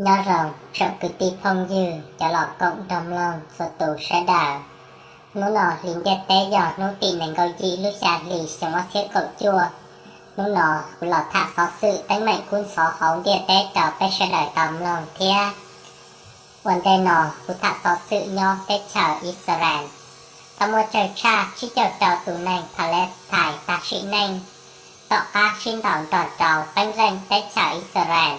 Nyob zoo tsoom kwv tij phooj ywg cov los koom nrog mloog txhua tus sawv daws. Hnub no hli ntiaj teb yog hnub tim nees nkaum yim lub xya hli xyoo ob txhiab kaum cuaj. Hnub no kuv los tham xov xwm teeb meem kub ntxhov hauv ntiaj teb rau peb sawv daws tau mloog thiab. Ua ntej no kuv tham xov xwm nyob teb chaws Israel. Tau muaj tsawg tshaj tsib caug rau tus neeg Palestine tag sim neej tom qab sib ntaus nrog rau peeb zeej teb chaws Israel.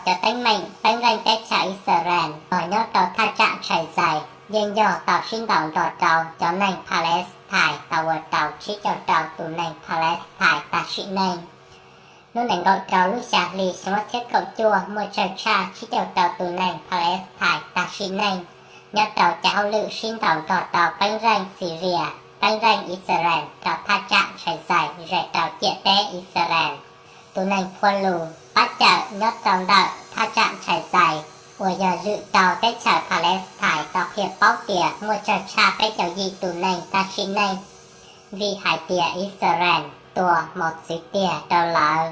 Cov teeb meem peeb zeej teb chaws Israel uas nyob rau thaj tsam tshais zais yeej yog tau sib ntaus nrog rau cov neeg Palestine tau ua rau tsib caug rau tus neeg Palestine tag sim neej. Hnub nees nkaum rau lub xya hli xyoo ob txhiab kaum cuaj muaj tsawg tshaj tsib caug rau tus neeg Palestine tag sim neej nyob rau cov hauj lwm sib ntaus nrog rau peeb zeej Syria, peeb zeej Israel rau thaj tsam tshais zais ze rau ciam teb Israel. Tus neeg phua lus pab cawm nyob rau ntawm thaj tsam tshais zais uas yog zwm rau teb chaws Palestine tau qhia paub tias muaj tsawg tshaj peb caug yim tus neeg tag sim neej vim hais tias Israel tua mos txwv tiag rau lawv.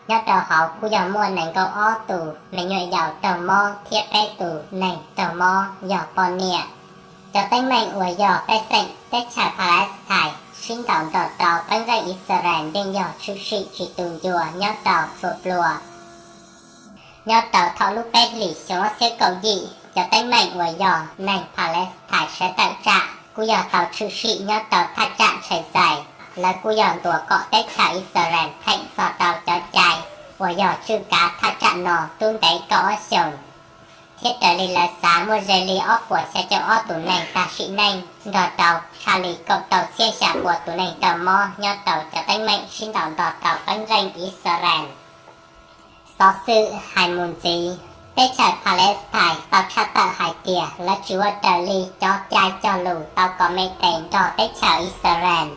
Nyob rau hauv kuj yog muaj nees nkaum ob tus me nyuam yaus raug mob thiab peb tus neeg raug mob yog poj niam. Cov teeb meem uas yog pej xeem teb chaws Palestine sib ntaus nrog rau peeb zeej Israel yeej yog tshwm sim tsis tu ncua nyob rau txhua plua. Nyob rau thaum lub peb hlis xyoo ob txhiab kaum yim, cov teeb meem uas yog neeg Palestine sawv tawm tsam kuj yog tau tshwm sim nyob rau thaj tsam tshais zais. Lawv kuj yog ntuas kom teb chaws Israel theem txog rau cov cai uas yog tswj kav thaj tsam no tub ntev kaum ob xyoos, thiab raws li lawv xav muaj ze li ob puas xya caum ob tus neeg tag sim neej nrog rau tshaj li kaum rau txhiab xya puas tus neeg raug mob nyob rau cov teeb meem sib ntaus nrog rau peeb zeej Israel. Xov xwm hais mus ntxiv, teb chaws Palestine tau tshaj tawm hais tias lawv tsis ua raws li cov cai cog lus tau kom me tes nrog teb chaws Israel.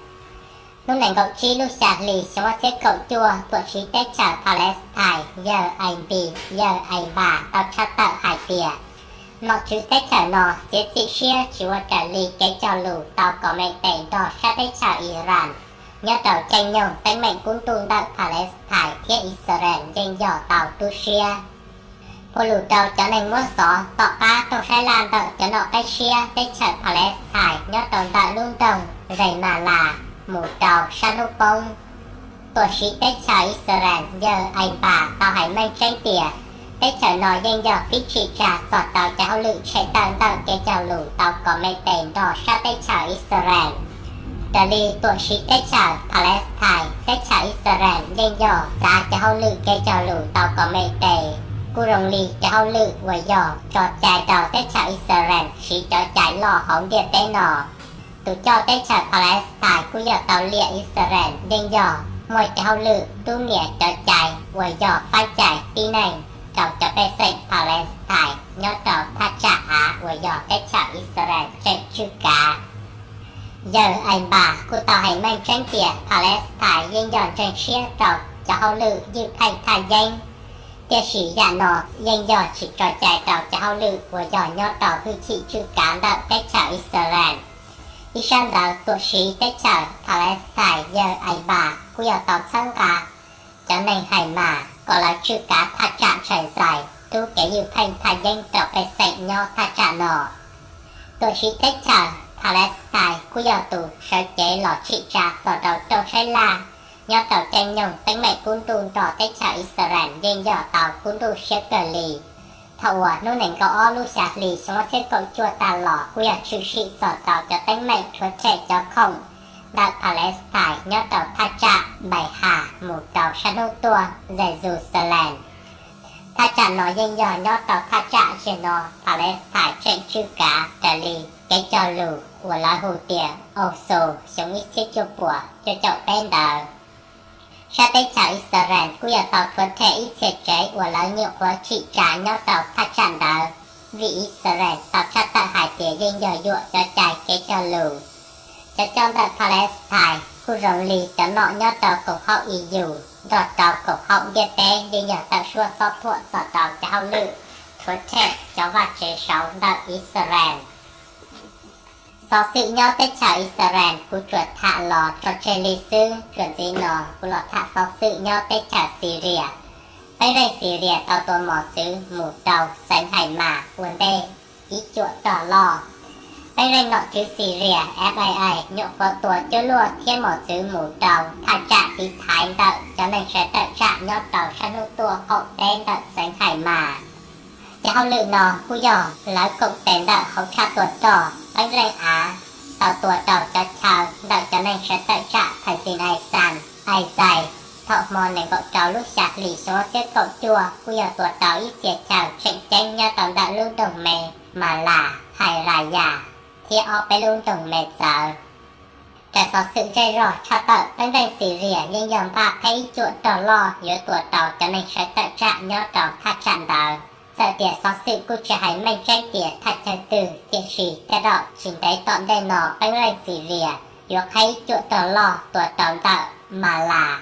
Hnub nees nkaum tsib lub xya hli xyoo ob txhiab kaum cuaj, tuam txiv teb chaws Palestine yawg Abas, yawg Abas tau tshaj tawm hais tias nom tswv teb chaws no txiav txim siab tsis ua raws li kev cog lus tau kom me tes nrog sab teb chaws Iran. Nyob rau caij nyoog teeb meem kub ntuj ntawm Palestine thiab Israel yeej yog tau tu siab. Phua lus rau cov neeg muab xov tom qab rooj sab laj ntawm cov nom qeb siab teb chaws Palestine nyob rau ntawm lub nroog Ramallah mus rau sab hnub poob. Tuam txiv teb chaws Israel yawg Abas tau hais meej tseeb tias teb chaws no yeej yog pib tsim tsa txog rau cov hauj lwm tshem tawm ntawm kev cog lus tau kom me tes nrog sab teb chaws Israel. Raws li tuam txiv teb chaws Palestine, teb chaws Israel yeej yog txav cov hauj lwm kev cog lus tau kom me tes, kuj zoo li cov hauj lwm uas yog tso cai rau teb chaws Israel siv cov cai loj hauv ntiaj teb no. Tus coj teb chaws Palestine kuj yog tau liam Israel yeej yog muaj cov hauj lwm rub nias cov cai uas yog faib cai pib neeg rau cov pej xeem Palestine nyob rau thaj tsam av uas yog teb chaws Israel tseem tswj kav. Yawg Abas kuj tau hais meej tseeb tias Palestine yeej yog ntseeg siab rau cov hauj lwm ywj pheej thaj yeeb, tiam sis yam no yeej yog tsis tso cai rau cov hauj lwm uas yog nyob rau hwj chim tswj kav ntawm teb chaws Israel. Ib sab ntawd tuam txiv teb chaws Palestine yawg Abas kuj yog tau txhawb nqa cov neeg Hamas kom lawv tswj kav thaj tsam tshais zais rub kev ywj pheej thaj yeeb rau pej xeem nyob thaj tsam no. Tuam txiv teb chaws Palestine kuj yog tus sawv cev los tsim tsa txog rau rooj sab laj nyob rau caij nyoog teeb meem kub ntuj nrog teb chaws Israel yeej yog tau kub ntuj siab kawg li. Thaum uas hnub nees nkaum ob lub xya hli xyoo ob txhiab kaum cuaj tag los kuj yog tshwm sim txog rau cov teeb meem rhuav tshem cov khoom ntawm Palestine nyob rau thaj tsam Beitha mus rau sab hnub tuaj Jerusalem. Thaj tsam no yeej yog nyob rau thaj tsam zaum no Palestine tseem tswj kav raws li kev cog lus uas lawv hu tias Oslo xyoo ib txhiab cuaj puas cuaj caum peb ntawd. Sab teb chaws Israel kuj yog tau rhuav tshem ib txhia tsev uas lawv nyuam qhuav tsim tsa nyob rau thaj tsam ntawd, vim Israel tau tshaj tawm hais tias yeej yog yuam cov cai kev cog lus. Cov coj ntawm Palestine kuj zoo li cov nom nyob rau koom haum E U nrog rau koom haum ntiaj teb yeej yog tawm suab txob thuam txog rau cov hauj lwm rhuav tshem cov vaj tsev saud ntawm Israel. Xov xwm nyob teb chaws Israel kuv tsuas tham los tso tseg li xwb, txuas ntxiv no kuv los tham xov xwm nyob teb chaws Syria. Peeb zeej Xilias tau tua mos txwv mus rau xeev Hais Mas ua ntej ib cuam rog loj. Peeb zeej nom tswv Xilias F A A nyuam qhuav tua cuab luaj thiab mos txwv mus rau thaj tsam tiv thaiv ntawm cov neeg sawv tawm tsam nyob rau sab hnub tuaj qaum teb ntawm xeev Hais Mas. Cov hauj lwm no kuj yog lawv koom tes ntawm hauv tshaj tua rog peeb zeej av tau tua rau cov chaw ntawm cov neeg sawv tawm tsam Thais Xis Ais Xas, Ais Xais thaum hmo nees nkaum rau lub xya hlis xyoo ob txhiab kaum cuaj kuj yog tua rau ib txhia chaw tseem ceeb nyob rau ntawm lub nroog me Mas Las, Hais Ras Yas thiab ob peb lub nroog me txawv. Raws xov xwm zej zog tshaj tawm, peeb zeej Xilias yeej yog npaj qheb ib cuam rog loj yuav tua rau cov neeg sawv tawm tsam nyob rau thaj tsam ntawd. Txawm tias xov xwm kuj tsis hais meej tseeb tias thaj chaw twg, tiam sis tej zaum tsis ntev tom ntej no peeb zeej Xilias yuav qheb ib cuam rog loj tua rau ntawm Mas Las.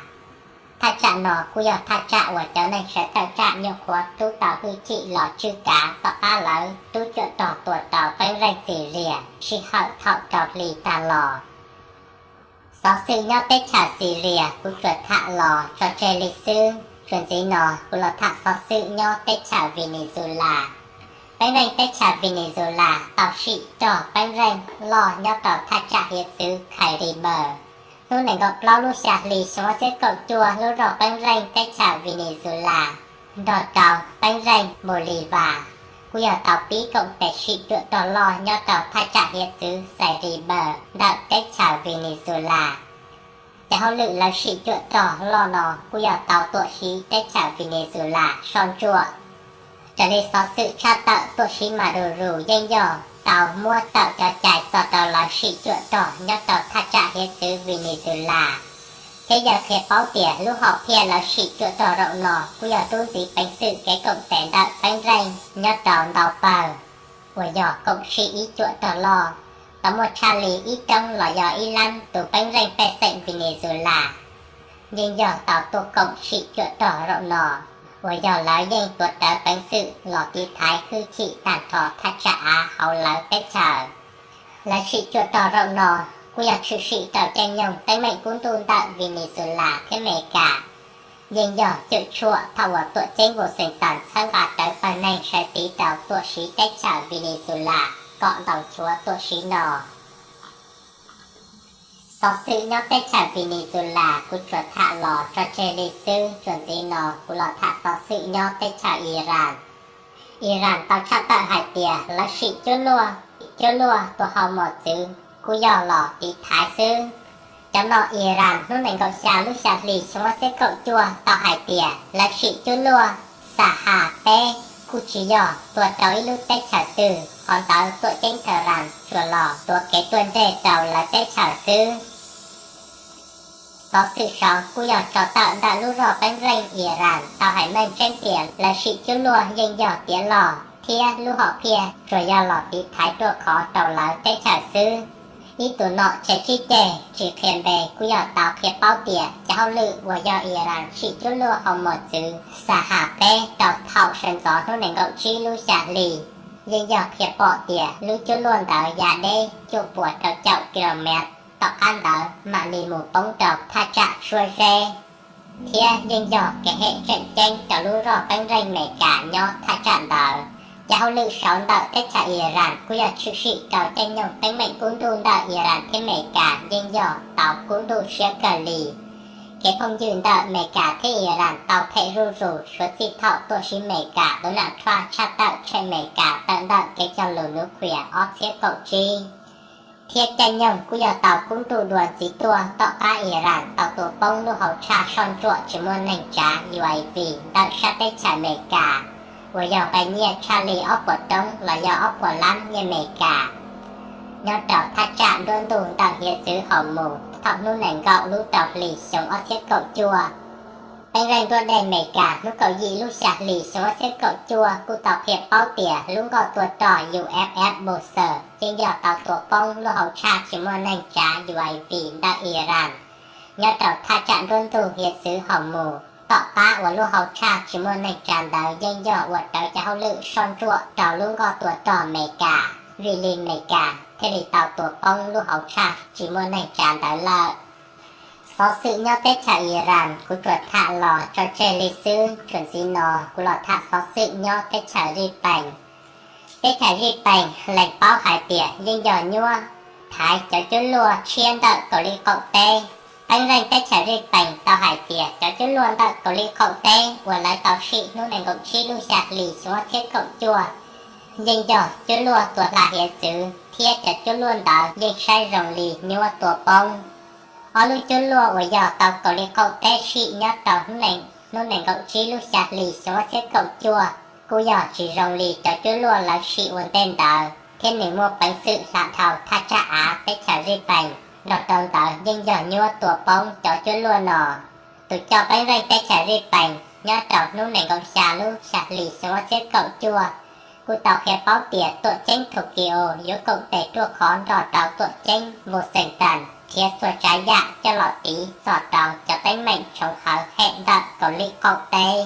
Thaj tsam no kuj yog thaj tsam uas cov neeg sawv tawm tsam nyuam qhuav rub tau hwj chim los tswj kav tom qab lawv rub cuam rog tua rau peeb zeej Xilias sij hawm thaum rau hli tag los. Xov xwm nyob teb chaws Xilias kuv tsuas tham los tso tseg li xwb. Txuas ntxiv no kuv los tham xov xwm nyob teb chaws Venezuela. Peeb zeej teb chaws Venezuela tau sim rog peeb zeej loj nyob rau thaj tsam hiav txwv Khairibaws. Hnub nees nkaum plaub lub xya hli xyoo ob txhiab kaum cuaj, lub rog peeb zeej teb chaws Venezuela nrog rau peeb zeej Bolivar kuj yog tau pib koom tes sim cuam rog loj nyob rau thaj tsam hiav txwv Khairibaws ntawm teb chaws Venezuela. Cov hauj lwm lawv sim cuam rog loj no kuj yog tau tuam siv teb chaws Venezuela soj ntsuam. Raws li xov xwm tshaj tawm, tuam siv Maduro yeej yog tau muab tawm cov cai txog rau lawv sim cuam rog nyob rau thaj tsam hiav txwv Venezuela, thiab yog qhia paub tias lub hom phiaj lawv sim cuam rog zaum no kuj yog rub ntxiv peev xwm kev koom tes ntawm peeb zeej nyob rau ntau pawg uas yog koom sim ib cuam rog loj. Tau muaj tshaj li ib roob los yog ib lab tus peeb zeej pej xeem Venezuela yeej yog tau tuaj koom sim cuam rog zaum no, uas yog lawv yeej tuav rawv peev xwm los tiv thaiv hwj chim tag nrho thaj tsam av hauv lawv teb chaws. Lawv sim cuam rog zaum no kuj yog tshwm sim rau caij nyoog teeb meem kub ntuj ntawm Venezuela thiab Amelikas, yeej yog cwm tshuam thaum uas tuam ceeb Washington txhawb nqa rawv pawg neeg sawv tiv rau tuam siv teb chaws Venezuela kom ntaus nchuav tuam siv no. Xov xwm nyob teb chaws Venezuela kuv tsuas tham los tso tseg li xwb. Txuas ntxiv no kuv los tham xov xwm nyob teb chaws Iran. Iran tau tshaj tawm hais tias lawv sim cuab luaj, cuab luaj tua hau mos txwv kuj yog los tiv thaiv xwb. Cov nom Iran hnub nees nkaum xya lub xya hli xyoo ob txhiab kaum cuaj tau hais tias lawv sim cuab luaj Xas Has peb, kuj tsis yog tua rau ib lub teb chaws twg, qhov ntawd tuam ceeb Tehran tsuas los tuav kev ruaj ntseg rau lawv teb chaws xwb. Xov xwm saud kuj yog tso tawm ntawm lub zog peeb zeej Iran tau hais meej tseeb tias lawv sim cuab luaj yeej yog tiav log thiab lub hom phiaj tsuas yog los tiv thaiv ruaj khov rau lawv teb chaws xwb. Ib tug nom tseg tsib ceg tsis qhia npe kuj yog tau qhia paub tias cov hauj lwm uas yog Iran sim cuab luaj hau mos txwv Xas Has peb rau thaum sawv ntxov hnub nees nkaum tsib lub xya hli, yeej yog qhia pom tias lub cuab luaj ntawd ya deb cuaj puas rau caum kilomev, tom qab ntawd mam li mus poob rau thaj tsam Suab Zeb, thiab yeej yog kev hem tseem ceeb rau lub zog peeb zeej Amelikas nyob thaj tsam ntawd. Cov hauj lwm saud ntawm teb chaws Iran kuj yog tshwm sim rau caij nyoog teeb meem kub ntuj ntawm Iran thiab Amelikas yeej yog tau kub ntuj siab kawg li. Kev phooj ywg ntawm Amelikas thiab Iran tau phem zuj zus suav txij thaum tuam siv Amelikas Donald Trump tshaj tawm tshem Amelikas tawm ntawm kev cog lus nuclear ob txhiab kaum tsib, thiab caij nyoog kuj yog tau kub ntuj dua ntxiv tuaj tom qab Iran tau tua poob lub hauv tshaj soj ntsuam tsis muaj neeg tsav U A V ntawm sab teb chaws Amelikas, uas yog nqe nyiaj tshaj li ob puas roob los yog ob puas lab nyiaj Amelikas, nyob rau thaj tsam nruab ntug ntawm hiav txwv Hormuz thaum hnub nees nkaum lub rau hli xyoo ob txhiab kaum cuaj. Peeb zeej nruab dej Amelikas hnub kaum yim lub xya hli xyoo ob txhiab kaum cuaj kuj tau qhia paub tias lub nkoj tua rog U S S Boxer yeej yog tau tua poob lub hauv tshaj tsis muaj neeg tsav U A V ntawm Iran nyob rau thaj tsam nruab ntug hiav txwv Hormuz. Tom qab uas lub hauv tshaj tsis muaj neeg tsav ntawd yeej yog ua rawv cov hauj lwm soj ntsuam rau lub nkoj tua rog Amelikas, vim li Amelikas thiaj li tau tua poob lub hauv tshaj tsis muaj neeg tsav ntawd lawm. Xov xwm nyob teb chaws Iran kuv tsuas tham los tso tseg li xwb, txuas ntxiv no kuv los tham xov xwm nyob teb chaws Zij Pees. Teb chaws Zij Pees lees paub hais tias yeej yog nyuab thaiv cov cuab luaj tshiab ntawm Kaus Lim qaum teb. Peeb zeej teb chaws Zij Pees tau hais tias cov cuab luaj ntawm Kaus Lim qaum teb uas lawv tau sim hnub nees nkaum tsib lub xya hlis xyoo ob txhiab kaum cuaj yeej yog cuab luaj tua hla hiav txwv thiab cov cuab luaj ntawd yeej saib zoo li nyuab tua poob. Ob lub cuab luaj uas yog tau Kaus Lim qaum teb sim nyob rau hnub nees nkaum tsib lub xya hlis xyoo ob txhiab kaum cuaj kuj yog tsis zoo li cov cuab luaj lawv sim ua ntej ntawd thiab nws muaj peev xwm hla dhau thaj tsam av teb chaws Zij Pees. Nrog rau ntawd yeej yog nyuab tua poob cov cuab luaj no. Tus coj peeb zeej teb chaws Zij Pees nyob rau hnub nees nkaum xya lub xya hlis xyoo ob txhiab kaum cuaj kuj tau qhia paub tias tuam ceeb Tokyo yuav koom tes ruaj khov nrog rau tuam ceeb Washington nrhiav txhua tsav yam coj los tiv txog rau cov teeb meem tshoov hawv hem ntawm Kaus Lim qaum teb.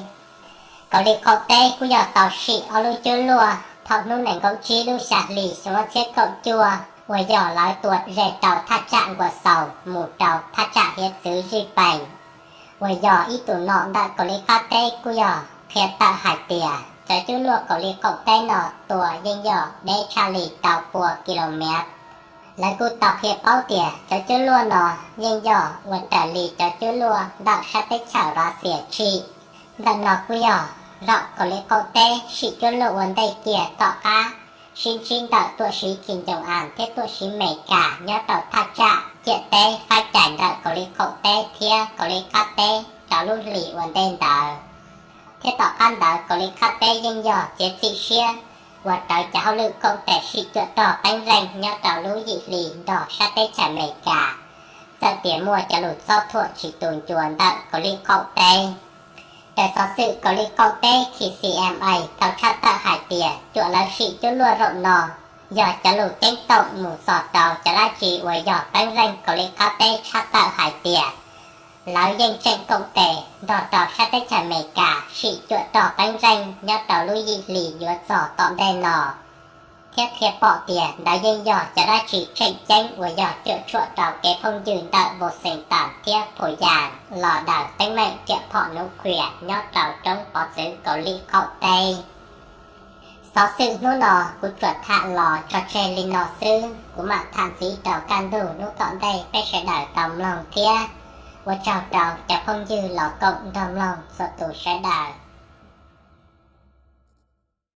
Kaus Lim qaum teb kuj yog tau sim ob lub cuab luaj thaum hnub nees nkaum tsib lub xya hlis xyoo ob txhiab kaum cuaj uas yog lawv tua ze rau thaj tsam Nkuas Xaus mus rau thaj tsam hiav txwv Zij Pees, uas yog ib tus nom ntawm Kaus Lim qab teb kuj yog qhia tawm hais tias cov cuab luaj Kaus Lim qaum teb no tua yeej yog deb tshaj li rau pua kis lus mev. Lawv kuj tau qhia paub tias cov cuab luaj no yeej yog ua raws li cov cuab luaj ntawm sab teb chaws Russia tsim. Ntawm no kuj yog zaum Kaus Lim qaum teb sim cuab luaj ua ntej kiag tom qab sib ntsib ntawm tuam siv Kim Jong-un thiab tuam siv Amelikas nyob rau thaj tsam ciam teb faib cais ntawm Kaus Lim qaum teb thiab Kaus Lim qab teb rau lub hlis ua ntej ntawd. Thiab tom qab ntawd Kaus Lim qab teb yeej yog txiav txim siab ua raws cov hauj lwm koom tes sim cuam rog peeb zeej nyob rau lub yim hli nrog sab teb chaws Amelikas, txawm tias muaj cov lus txob thuam tsis tu ncua ntawm Kaus Lim qaum teb. Daws xov xwm Kaus Lim qaum teb K C M A tau tshaj tawm hais tias cuam lawv sim cuab luaj zaum no yog cov lus ceeb toom mus txog rau cov dab tsi uas yog peeb zeej Kaus Lim qab teb tshaj tawm hais tias lawv yeej tseem koom tes nrog rau sab teb chaws Amelikas sim cuam rog peeb zeej nyob rau lub yim hli yuav txog tom ntej no, thiab qhia pom tias ntawd yeej yog cov dab tsi tseem ceeb uas yog cuam tshuam rau kev phooj ywg ntawm Washington thiab Pyongyang los daws teeb meem riam phom nuclear nyob rau roob pov txwv Kaus Lim qaum teb. Xov xwm hnub no kuv tsuas tham los tso tseg li no xwb, kuv mam tham ntxiv rau kaj ntug hnub tom ntej peb sawv daws tau mloog thiab. Ua tsaug rau cov phooj ywg los koom nrog mloog txhua tus sawv daws.